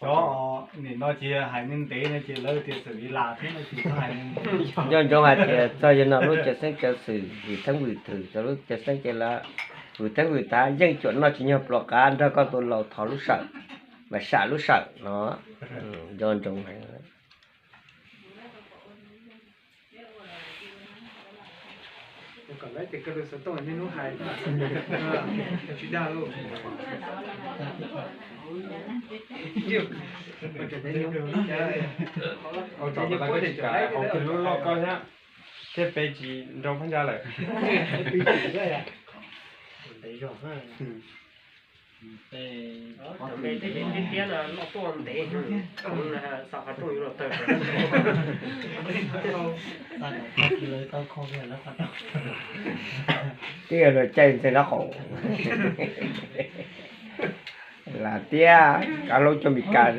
Cov nim no ces hais neeg ntev no ces lawv tias xwm li las thiab no ces txhob hais neeg ntev. Nco ntsoov hais tias txog yog no lub cawv xeeb cawv xwm vwm theeb vwm twm, txog lub cawv xeeb cawv lav vwm theeb vwm tav yeej cuam noj tsis nyog pluas qav nrog koj tus laus thov lub sawm, mas sam lub sawm no. Nco ntsoov hais. Kom lawv tias koj lus xov tooj niaj hnub hais tsis dag lauj. Ua tsaug, tsis kam hauv kiag lub loj koj thiab, thiab peb tsis nrau phab ntsa lawm. Ntev zog. Tiab tiab no loj tuaj ntev, xa qhov rooj yuav los tawg. Tib yog luag caij ntxeeg nraub qaum. Lam tiab kav hlau coj Mes Kas.